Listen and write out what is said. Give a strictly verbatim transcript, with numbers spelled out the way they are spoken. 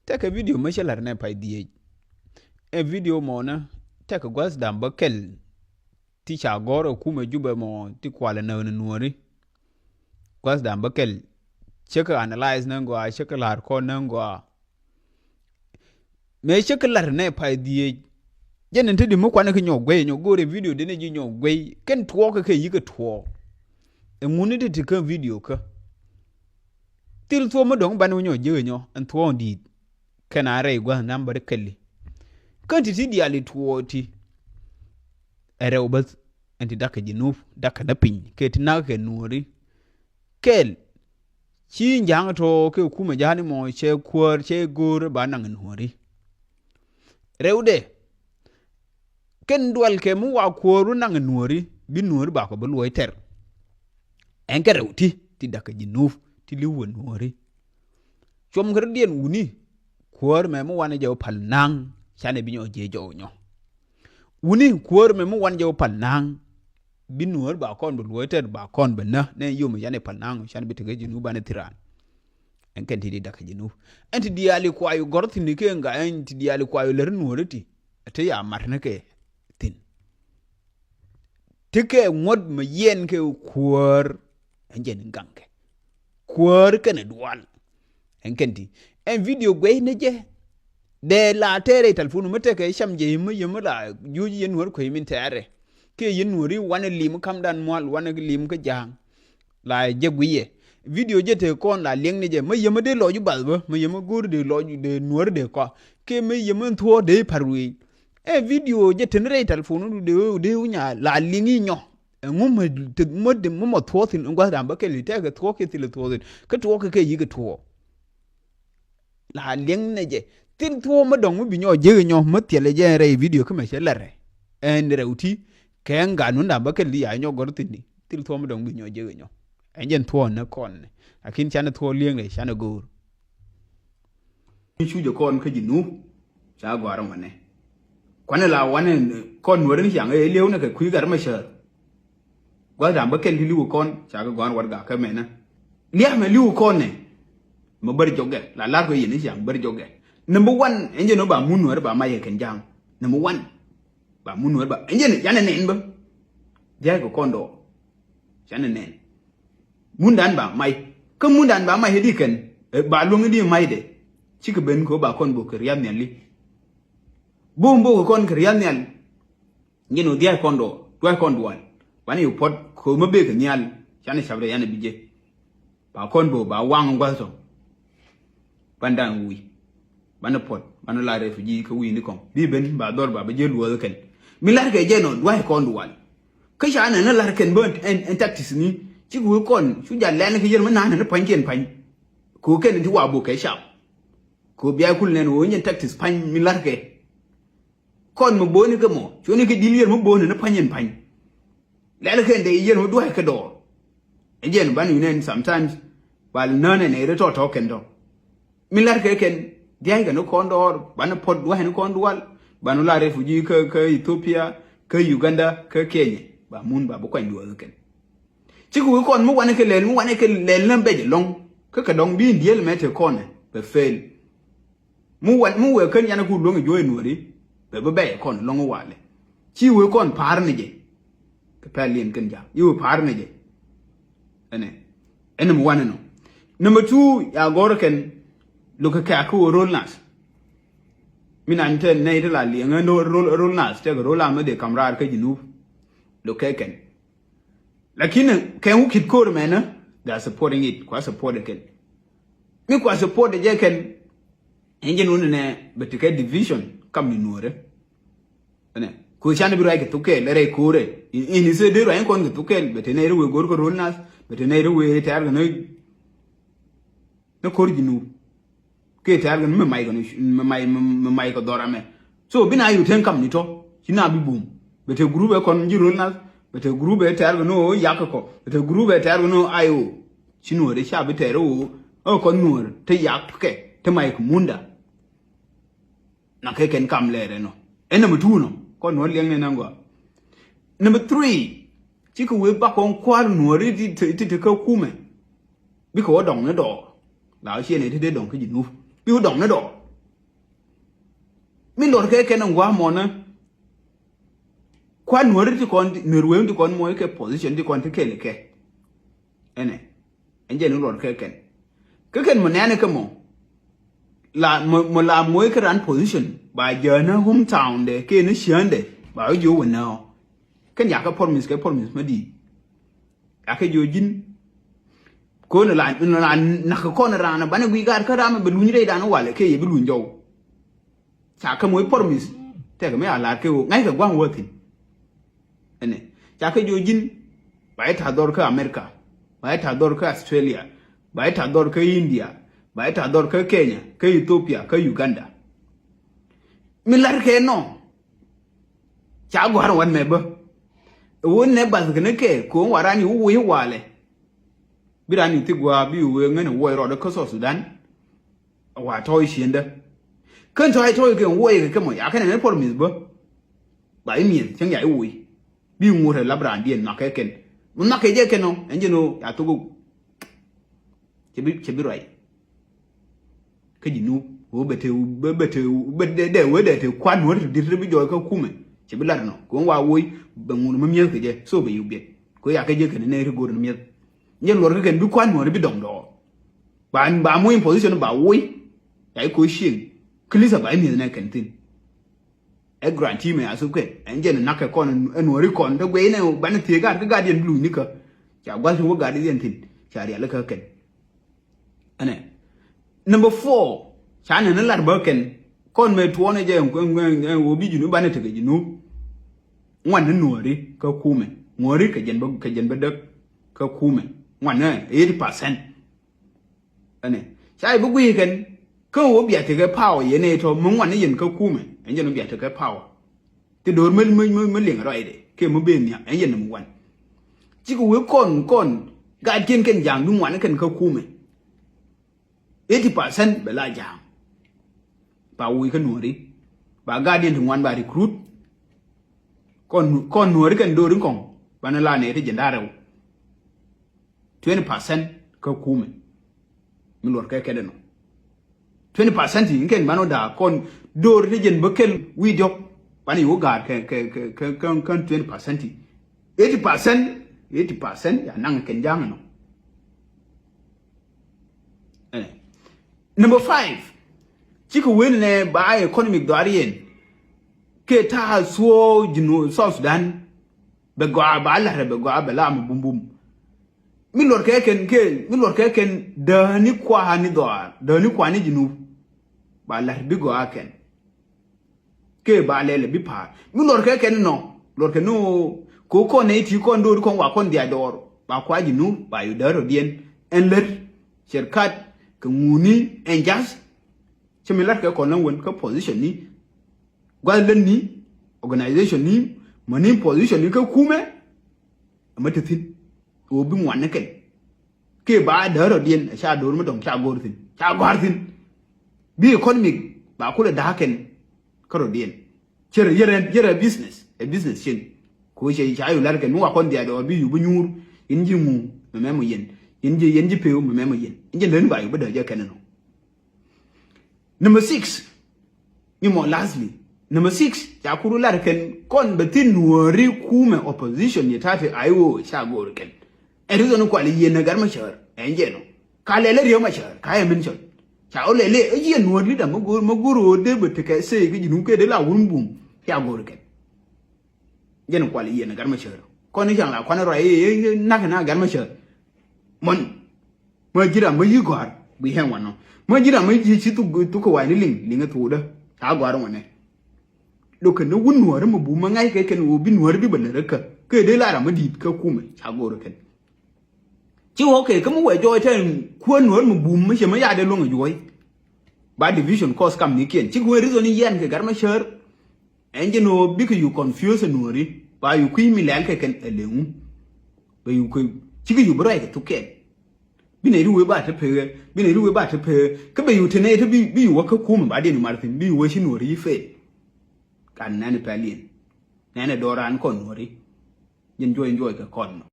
Tekɛ video mi cä lar nɛ pay dhieec. Ɛ video mɔnä tekɛ gua̱th da̱ŋ bäkɛl ti ca gɔ̱r ɛ kumɛ Jubɛ mɔ ti kualɛ näk ni nuɔ̱ɔ̱ri. Gua̱th da̱ŋ bäkɛl cä kɛ analyze nä gɔaa, cä kɛ la̱r kɔn nä gɔaa. Mëë cä kɛ lar nɛ pay dhieec. Jɛn in te di mi kuanɛ kɛ nyɔk guey, nyɔk go̱o̱rɛ video denɛ ji̱ nyɔk guey kɛn tuɔɔk kɛ kɛ yi̱ kɛ tuɔɔk. Ɛŋuni ti ti kä video kä. Thil thuɔ̱ɔ̱m mi dɔ̱ŋ banɛ wä nyɔk ji̱ kɛ nyɔ ɛn thuɔ̱ɔ̱ŋ di̱i̱t. Kɛn a rɛy gua̱th nambar kɛli. Kä ti ti diaal i̱ tuɔɔk ti. Ɛ rɛw bäth ɛn ti da̱k kɛ Jinub, da̱k kɛ nä piny kɛ ti nak kɛ nuɔ̱ɔ̱ri. Kɛl ci ja̱a̱ŋ tɔ̱ kɛ kumɛ ja̱a̱ni mɔ cɛ kuäär cɛ go̱o̱r ba naŋ nuɔ̱ɔ̱ri. Rɛwdɛ kɛn dual kɛ mi wa kuäär wä naŋ nuɔ̱ɔ̱ri, bi nuɔ̱ɔ̱ri bakɔ bi luɔ̱c tɛr. Ɛn kɛ rɛw ti ti da̱k kɛ Jinub ti li̱w wä nuɔ̱ɔ̱ri. Cuɔm kɛ rɔ̱diɛn wuni kuäär mɛ mi wanɛ jɛ wä pal na̱a̱ŋ, canɛ bi nyɔ jiɛ jɔw nyɔ. Wuni kuäär mɛ mi wanɛ jɛ wä pal na̱a̱ŋ, bi nuɔ̱ɔ̱r ba kɔn bi luɔ̱c tɛr ba kɔn bi nä nɛ yom canɛ pal na̱a̱ŋ, canɛ bi tekɛ Jinub banɛ thiran. Ɛn kɛn ti di da̱k kɛ Jinub. Ɛn ti diaali kuay gɔr thi̱n kɛ ŋa ɛn ti diaali kuay lär nuɔ̱ɔ̱ri ti. Ɛ te ya mat ni kɛ thi̱n. Ti kɛ ŋuɔ̱t mɛ yɛn kɛ kuäär. Ɛn jɛn in gaŋkɛ kuäär kɛnɛ dual. Ɛn kɛn ti ɛn video guey ni jɛ. Dee la tɛɛrɛ i̱ telephone mi tekɛ cam jɛ i̱ mi yɛ mi la juuc yɛn nuɔ̱ɔ̱r kuey min tɛɛrɛ. Kɛ yɛn nuɔ̱ɔ̱r i̱ wanɛ lim kamdan mual wanɛ lim kä ja̱a̱ŋ. La jɛ guiyɛ video jɛ te kɔn la liɛŋ ni jɛ mi yɛ mi dee lɔc i̱ bath bä mi yɛ mi go̱o̱r dee lɔc dee nuɔ̱ɔ̱r dee kɔ. Kɛ mi yɛ mi thuɔ̱ɔ̱r dee i̱ pa̱r wee. Ɛ video jɛ ten rɛy telephone du dee dee nya la liŋ i̱ nyɔ. Ɛŋu mɛ mɛ mɛ mɔ thuɔɔthin in gua̱th ram bä kɛl i̱ tɛkɛ thuɔɔk kɛ thilɛ thuɔɔthin kä tuɔɔk kɛ kɛ yi̱k ɛ tuɔɔk. La liŋ nɛ jɛ thil thuɔɔk mɛ dɔŋ mɛ bi nyɔ jek inyɔ mɛ thiɛlɛ jɛ ɛn rɛy video kä mɛ cɛ lɛrɛ. Ɛn rɛw ti kɛ ɛn gat nun ram bä kɛl i̱ ya inyɔ gɔr thin di thil thuɔɔk mɛ dɔŋ bi nyɔ jek inyɔ. Ɛn jɛn thuɔɔk nɛ kɔn nɛ lakin canɛ thuɔɔk liɛŋ rɛy canɛ go̱o̱r. Cu jɛ kɔn kä Jinub ca gɔ̱a̱r ŋuanɛ. Kuanɛ la wanɛ kɔn nuɔri ni ciaŋ ɛ liɛw nɛ kɛ kui̱ gat mɛ cäär. Gua̱th da̱a̱m bä kɛl ti li̱w kɔn ca kɛ gɔ̱a̱r warɛga kä mɛnä. Lia̱a̱ mɛ li̱w kɔn nɛ mɛ bär jɔkɛ la la̱r kɛ yɛn ni ciaŋ bär jɔkɛ. Number one ɛn jɛ nɔ ba mun nuɔri ba mac kɛ kɛn ja̱a̱ŋ. Number one ba mun nuɔri ba ɛn jɛ ni canɛ nɛn bä. Dia̱a̱c kɛ kɔn dɔɔr. Canɛ nɛn. Mundan ba mac kä mundan ba mac di kɛn ba luäŋ di macdɛ. Cikɛ ben kɛ ba kɔn bok kɛ riath nhial li. Bom bok kɛ kɔn kɛ riath nhial. Nyɛn wä dhiac kɔn dɔɔr duac kɔn dual. Banɛ yɛ puɔt kɛ mɛ bek kɛ nhial. Canɛ cap rɛ yanɛ bi jɛ ba kɔn bok ba waŋ gua̱th tɔ. Bandan wi̱i̱ banɛ puɔt banɛ la refugee kä wi̱i̱ ni kɔŋ bi ben ba dhɔr ba bɛ jɛ luɔth kɛn. Mi lar kɛ jɛ nɔ duac kɔn dual. Kä ca nɛn ni lar kɛn bä ɛn ɛn tactics ni. Cik wee kɔn cu jal lɛn kɛ yɛn mi na̱a̱n ni pa̱ny kiɛn pa̱ny. Ko kɛn ti wa bok kɛ cap. Ko bia kul nɛn wee nyɛn tactics pa̱ny mi lar kɛ. Kɔn mi boni kɛ mɔ cuɔni kɛ dil yɛn mi boni ni pa̱ny ɛn pa̱ny. Lɛl kɛn de yɛn mi duac kɛ dɔɔr. Ɛ jɛn ban yu nɛn sometimes bal nään ɛn ɛ ri tɔtɔ kɛn tɔ. Mi lar kɛ kɛn dia̱a̱c kɛ ni kɔn dɔɔr banɛ puɔt dua̱a̱c ni kɔn dual. Banɛ la refugee kä kä Ethiopia kä Uganda kä Kenya ba mun ba bi kuany duɔth kɛn. Cik wi̱i̱ kɔn mi wanɛ kɛ lɛl mi wanɛ kɛ lɛl ni bɛc ɛlɔ̱ŋ. Kä kɛ dɔ̱ŋ bi in dieel mɛ te kɔnɛ bɛ fail. Mi wan mi wee kän yan ku luäŋ juɔ̱ɔ̱c nuɔ̱ɔ̱ri bɛ bi bɛc kɔn lɔ̱ŋ walɛ. Ci wee kɔn pa̱a̱r ni jɛ. Kɛ pɛl liɛn kɛn ja̱a̱ŋ i̱ wee pa̱a̱r ni jɛ. Ɛnɛ ɛn nɛmɛ wan ɛnɔ. Nɛmɛ tu ya gɔ̱r kɛn lo̱k kɛ kɛ̈k kä wee ro̱l nath. Mi nan te nɛy te la liɛŋ ɛn ro̱l ro̱l nath tekɛ ro̱l amä dee kam raar kä Jinub. Lo̱k kɛ kɛn. Lakin kɛn wä kit ko̱r mɛnä they are supporting it kua support kɛn. Mi kua support jɛ kɛn. Ɛn jɛn wun nɛ bɛ tekɛ division kam ni nuɔrɛ. Ɛnɛ ko can bi ruac kɛ thukɛl rɛy ko̱rɛ. In in ise de ruac in kɔn kɛ thukɛl bɛ te nɛy rɛ wee go̱r kɛ ro̱l nath bɛ te nɛy rɛ wee tɛ̈r kɛ nä. Ni ko̱r Jinub. Kɛ tɛ̈r kɛ mi mac kɛ mi mac kɛ dhɔr amɛ. So bi na yuk teŋ kam ni tɔ ci na bi bum. Bɛ te group ɛ kɔn ji̱ ro̱l nath bɛ te group ɛ tɛ̈r kɛ ni ɣöö yak kɛ kɔ bɛ te group ɛ tɛ̈r kɛ ni ɣöö I O. Ci nuɔ̱ɔ̱r ca bi tɛ̈r ɣöö ɛ kɔn nuɔ̱ɔ̱r te yak kɛ te mac kɛ munda. Na kɛ kɛn kam lɛɛr ɛnɔ. Ɛn nɛmɛ tuunɔ kɔn nuɔ̱ɔ̱r liɛŋ ni nɛn gɔaa. Number three. Cikɛ wee bakɔn kua̱r nuɔ̱ɔ̱ri ti ti ti kä kumɛ. Bikɛ wä dɔŋ ni dɔɔr. La wä ciɛ nɛ ti dee dɔŋ kä Jinub. Bikɛ wä dɔŋ ni dɔɔr. Mi luɔt kɛ kɛn in gua̱a̱ mɔnä. Kua̱r nuɔ̱ri ti kɔn, nuɔ̱ri wee ti kɔn mɔc kɛ position ti kɔn ti kɛn kɛ. Ɛnɛ. Ɛn jɛ ni luɔt kɛ kɛn. Kɛ kɛn mɔ nɛɛni kɛ mɔ. La mɔ, mɔ la mɔc kɛ ran position. Ba jɛ ni hometown dɛ, kɛ ni cian dɛ. Ba wä jiɔ wä nɛ ɔ. Kɛn yakä promise kɛ promise ma di. Yakä jiɔ ji̱n. Kɔn la, la nak kɔn ran, banɛ gui gaat kä ram bɛ luny rɛy dan walɛ, kɛ yɛ bi luny jɔw. Ca kä moc promise. Tɛk mi a lar kɛ ɣöö ŋa̱ckɛ gua̱a̱ŋ wä thi̱n. Ɛnɛ. Ca kä jiɔ ji̱n. Ba i̱ ta̱ dhɔr kä America. Ba i̱ ta̱ dhɔr kä Australia. Ba i̱ ta̱ dhɔr kä India. Ba i̱ ta̱ dhɔr kä Kenya, kä Ethiopia, kä Uganda. Mi lar kɛ nɔ. Ca gɔ̱a̱r wan mɛ bä. Ɛ wä nɛ bath kɛ ni kɛ, kɛ wä wa ran i̱ wä wä i̱ walɛ. Bi ran i̱ thik wa bi wä ŋän i̱ wä i̱ rɔɔdɛ kä South Sudan. Wa tɔ̱ i̱ ciendä. Kän tɔ̱ i̱ tɔ̱ i̱ kɛ wä i̱ kɛ kɛ mɔ, ya kɛn ɛ nɛ promise bä. Ba i̱ mi̱eth, cäŋ ya i̱ wä i̱. Bi ŋuɔ̱t ɛ lap raan diɛn nhɔakɛ kɛn. Mɛ nhɔakɛ jɛ kɛn ɔ, ɛn jɛ ni ɣöö ya thok i̱. Cɛ bi, cɛ bi ruac. Kä ji̱ nup wee bɛ te, bɛ, bɛ te, bɛ dɛ, dɛ wee dɛ te kuan wee te dit te bi jɔɔc kä kumɛ. Cɛ bi lat nɔ kɛ ɣöö wa woc bɛ ŋun mi mi̱eth kɛ jɛ, so bɛ yuk biɛt. Kɛ ɣöö ya kɛ jɛ kɛn nɛ ri go̱o̱r ni mi̱eth. Nyɛ luɔr kä kɛn bi kuan wee bi dɔŋ dɔɔr. Ba, ba moc in position ba woc. Ya i̱ ko̱ cieŋ. Kä lisa ba i̱ mi̱eth nɛ kɛn thi̱n. Ɛ grant ti mɛ a thuk kɛ ɛn jɛn nak kɛ kɔn ɛ nuɔri kɔn te guɛy nɛ banɛ thiee gat kä gat yɛn bi luny ni kä. Ca gua̱th ni wä gat yɛn thi̱n ca rial kä kɛn. Ɛnɛ. Number four, ca nɛ ni lar bä kɛn kɔn mɛ tuɔɔn ɛ jɛ ɛn wä bi ji̱ nu banɛ tekɛ ji̱ nu. Ŋuan ni nuɔri kä kumɛ, ŋuɔri kɛ jɛn bä, kɛ jɛn bä däk kä kumɛ. Ŋuan ni eighty percent. Ɛnɛ ca i̱ bi gui̱i̱ kɛn kä wä bia tekɛ power yɛn ɛ tɔ mi ŋuan ni yɛn kä kumɛ. Ɛn jɛn wä bia tekɛ power. Ti do̱r mi, mi, mi, mi liŋ rɔɔdɛ kɛ mi ben nhiam, ɛn jɛn ni mi wan. Cikɛ wee kɔn, kɔn gatkiɛn kɛn ja̱a̱ŋ bi ŋuan ni kɛn kä kumɛ. Eighty percent bɛ la ja̱a̱ŋ. Ba woc kä nuɔri. Ba gatdiɛn ti ŋuan ba recruit. Kɔn, kɔn nuɔri kɛn do̱r in kɔŋ banɛ la nɛ ti jɛn da̱rɛw. Twenty percent kä kumɛ. Mi luɔt kɛ kɛn nɔ. Twenty percent in kɛn banɔ da̱a̱ kɔn do̱r ti jɛn bä kɛl wi̱i̱ diɔ̱k. Banɛ yo̱ ga̱a̱r kɛ, kɛ, kɛ, kɛ, kɛ, kɛ twenty percent. Eighty percent, eighty percent ya naŋ kɛn ja̱a̱ŋ nɔ. Ɛnɛ. Number five. Cikɛ wen nɛ ba economic dhɔaar yɛn. Kɛ ta̱a̱ thuɔɔ ji̱ nu South Sudan. Bɛ gɔaa ba la̱rɛ bɛ gɔaa bɛ la mi bumbum. Mi luɔt kɛ kɛn kɛ, mi luɔt kɛ kɛn dääni kua̱a̱ni dhɔaar, dääni kua̱a̱ni ji̱ nu. Ba la̱r bi gɔaa kɛn. Kɛ ba lɛl bi pa̱a̱r. Mi luɔr kɛ kɛn nɔ. Luɔr kɛ ni ɣöö kɛ kɔn nɛy ti kɔn do̱r kɔn wa kɔn dhiac dɔɔr. Ba kua ji̱ nu ba yu däär rɔ diɛn. Ɛn lät. Cɛr kat kɛ ŋuni ɛn ja̱th. Cɛ mi lat kɛ kɔn lä wen kä position ni. Gua̱th lät ni. Organization ni. Mäni position ni kä kumɛ. Ɛmɛ te thi̱n. Ɣöö bi ŋuan ni kɛn. Kiɛ ba däär rɔ diɛn ca do̱r mi dɔ̱ŋ ca go̱r thi̱n ca gɔ̱a̱r thi̱n. Bi economic ba kulɛ da̱a̱ kɛn. Kä rɔ diɛn cɛ rɛ yɛrɛ yɛrɛ business ɛ business cin. Ko cɛ ca yu lar kɛn mi wa kɔn dhiac dɔɔr bi yu bi nyuur. In ji̱ ŋu mɛ mɛmɔ yɛn. In ji̱ yɛn ji̱ pek mɛ mɛmɔ yɛn in ji̱ leni ba yu bi däär jɛ kɛn nɔ. Number six. Ni mɔ lastly. Number six ca kuru lar kɛn kɔn bɛ thin nuɔri kumɛ opposition yɛ ta̱a̱ ti I O ca go̱r kɛn. Ɛn reason kual yɛn ɛ gat ma cäär ɛn jɛ nɔ. Ka lɛl ɛ riek ma cäär ka yɛ min cɔl. Ca wä lɛl ɛ yɛn nuɔr leader ma go̱r ma go̱r ɣöö dee bɛ tekɛ sey kä ji̱ nu kɛ dee la wun bum ca go̱r kɛn. Jɛn kual yɛn ɛ gat ma cäär kɔn ni caŋ la kuan rɔy ɛ nak na gat ma cäär. Mɔn. Mä ji̱ ram mä yi̱ gɔ̱a̱r bi hɛn wanɔ. Mä ji̱ ram mä ji̱ ci thuk thuk kɛ wa̱i̱ni liŋ liŋ ɛ thukdä. Ca gɔ̱a̱r wanɛ. Dok kɛn ni wun nuɔ̱ɔ̱ri mä bum mä ŋa̱c kɛ kɛn ɣöö bi nuɔ̱ɔ̱ri bi bä lät ɛ kä kɛ dee la ram mä di̱i̱t kä kumɛ ca go̱o̱r kɛn. Ci wä kɛ kä mä wɛ jɔɔc tɛn kuäär nuɔ̱ɔ̱ri mä bum mä cɛ mä ya̱a̱ dee luäŋ ɛ juɔ̱ɔ̱c. Ba division cost kam ni kiɛn ci kuäär reason ni yɛn kɛ gat mä cäär. Ɛn jɛ nuɔ̱ɔ̱r bikɛ yu confuse ɛ nuɔ̱ɔ̱ri ba yu kui̱ mi lɛl kɛ kɛn ɛ leŋu. Bɛ yu kui̱ cikɛ yu bi ruac kɛ thuk kɛn. Bi nɛy ti wee ba te pee, bi nɛy ti wee ba te pee. Kä bɛ yu te nɛy ti bi, bi yu wä kä kumɛ ba diɛn yu mar thi̱n, bi yu wee ci nuɔ̱ɔ̱ri yi fail. Kan nɛn pɛl yɛn. Nɛn ɛ dɔɔran kɔn nuɔ̱ɔ̱ri. Jɛn juɔc juɔc kɛ kɔn nɔ.